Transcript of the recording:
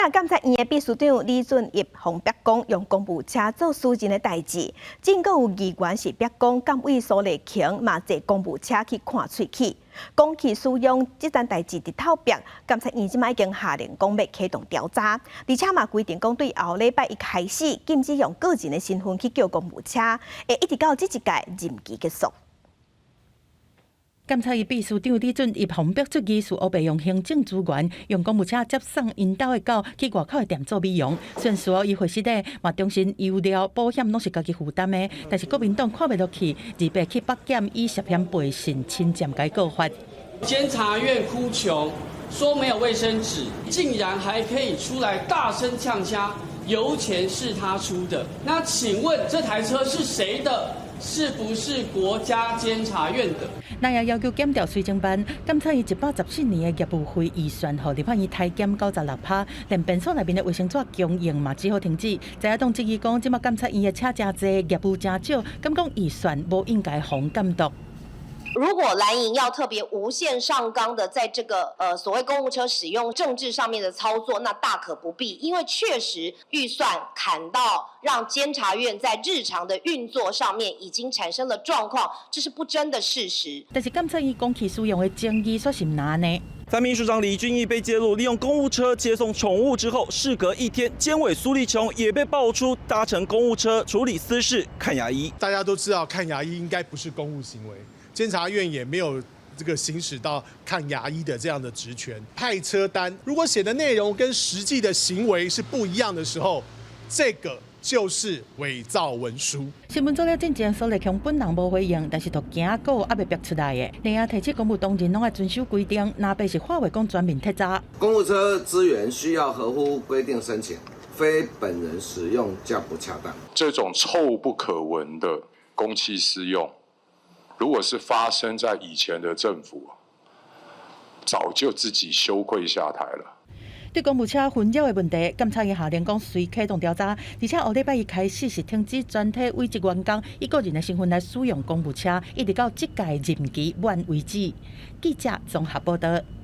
今日監察院的秘書長李俊逸予人爆講用公務車做私人的代誌，真閣有議員是爆講監委蘇麗瓊嘛坐公務車去看喙齒，公器私用這單代誌直透壁，監察院這擺已經下令講欲啟動調查，而且嘛規定講對後禮拜一開始禁止用個人的身份去叫公務車，會一直到這一屆任期結束。監察院秘書長李俊逸予人爆出疑似烏白用行政資源，用公務車接送𪜶兜的狗去外口的店做美容。雖然說伊回實的，嘛重申油料保險攏是家己負擔的，但是國民黨看袂落去，二八去北檢以涉嫌背信侵佔共告發。監察院哭窮，說沒有衛生紙，竟然還可以出來大聲嗆聲，油錢是他出的。那請問這台車是誰的？是不是國家監察院的？那也要求檢調水晶班，監察院114年的業務費預算，予立法院刣減96%，連便所內面的衛生紙供應嘛只好停止。在野黨質疑講，這擺監察院的車誠濟，業務誠少，敢講預算無應該予人監督。如果藍營要特別無限上綱的在這個所謂公務車使用政治上面的操作，那大可不必，因為確實預算砍到讓監察院在日常的運作上面已經產生了狀況，這是不爭的事實。但是監察院公器私用的爭議煞是毋但按呢。在秘書長李俊毅被揭露利用公務車接送寵物之後，事隔一天，監委蘇麗瓊也被爆出搭乘公務車處理私事看牙醫。大家都知道看牙醫應該不是公務行為。監察院也沒有這個行使到看牙醫的這樣的職權。派車單如果寫的內容跟實際的行為是不一樣的時候，這個就是偽造文書。新聞做了進前，蘇麗瓊本人無回應，但是都驚稿猶未爆出來的。另外提醒公務當然攏愛遵守規定，若欲是話話講全面徹查。公務車資源需要合乎規定申請，非本人使用較不恰當。這種臭不可聞的公器私用，如果是發生在以前的政府，早就自己羞愧下台了。對公務車紛擾的問題，監察院下令講隨啟動調查，而且後禮拜一開始是停止全體委職員工以個人的身份來使用公務車，一直到這屆任期滿為止。記者綜合報道。